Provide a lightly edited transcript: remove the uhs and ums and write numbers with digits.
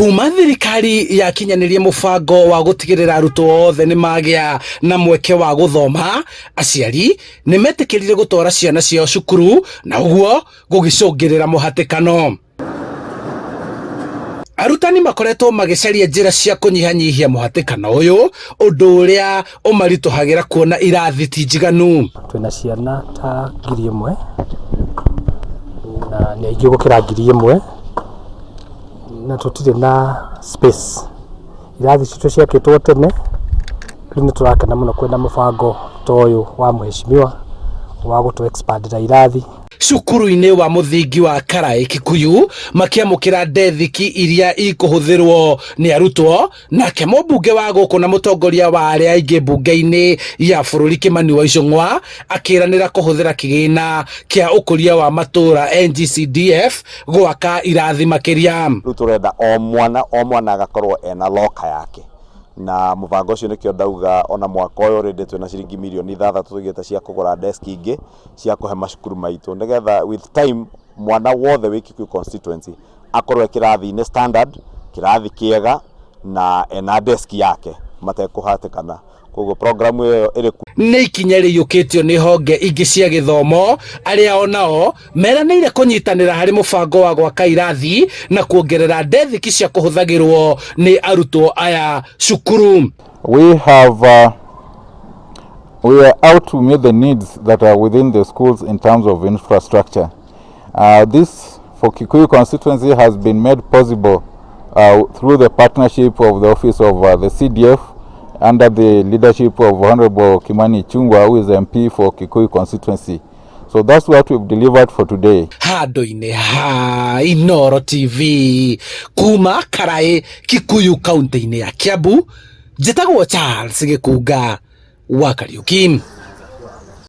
Kuma thirikari yakinyanĩrie mũbango wa gũtigĩrĩra arutwo othe nĩ magĩa na mweke wa gũthoma, aciari nĩ metĩkĩrire gũtwara ciana ciao cukuru na ũguo gũgĩcũngĩrĩra mũhatĩkano. Arutani makoretwo magĩcaria njĩra cia kũnyihanyihia mũhatĩkano ũyũ, ũndũ ũrĩa ũmaritũhagĩra kuona irathi ti njiganu. Twĩna ciana ta 1000 na nĩ aingĩ gũkĩra 1000 na tũtirĩ na space. Irathi citũ ciakĩtwo tene, rĩu nĩ tũrakena mũno kwĩna mũbango ta ũyũ wa mheshimiwa wa gũtũ expand ĩra irathi. Cukuru-inĩ wa mũthingi wa Karaĩ Kikuyu makĩamũkĩra ndethiki iria ikũhũthĩrwo nĩ arutwo. Nake mũmbunge wa gũkũ na mũtongoria wa arĩa aingĩ mbunge-inĩ ya bũrũri Kimani wa Ichung'wa akĩranĩra kũhũthĩra kĩgĩna kĩa ũkũria wa matũũra NGCDF gwaka irathi makĩria. Rĩu tũrenda o mwana o mwana agakorwo ena locker yake, na mũbango ũcio nĩkĩo ndauga ona mwaka ũyũ already twĩna ciringi mirioni 6 tũigĩte cia kũgũra desk ingĩ cia kũhe macukuru maitũ, nĩgetha with time mwana wothe wĩ Kikuyu constituency akorwo e kĩrathi-inĩ standard, kĩrathi kĩega na ena desk yake matekũhatĩkana. Koguo program ĩyo ĩrĩ kuo. Nĩ ikinya rĩiyũkĩtio nĩ honge ingĩ cia gĩthomo arĩa onao meranĩire kũnyitanĩra harĩ mũbango wa gwaka irathi na kuongerera ndethiki cia kũhũthagĩrwo nĩ arutwo aya cukuru. We are out to meet the needs that are within the schools in terms of infrastructure. This for Kikuyu constituency has been made possible through the partnership of the office of the CDF under the leadership of Honorable Kimani Ichung'wah, who is MP for Kikuyu constituency. So that's what we've delivered for today. Handũ-inĩ ha Inooro TV kuma Karaĩ Kikuyu kaunti-inĩ ya Kiambu, njĩtagwo Charles Gĩkunga wa Kariuki.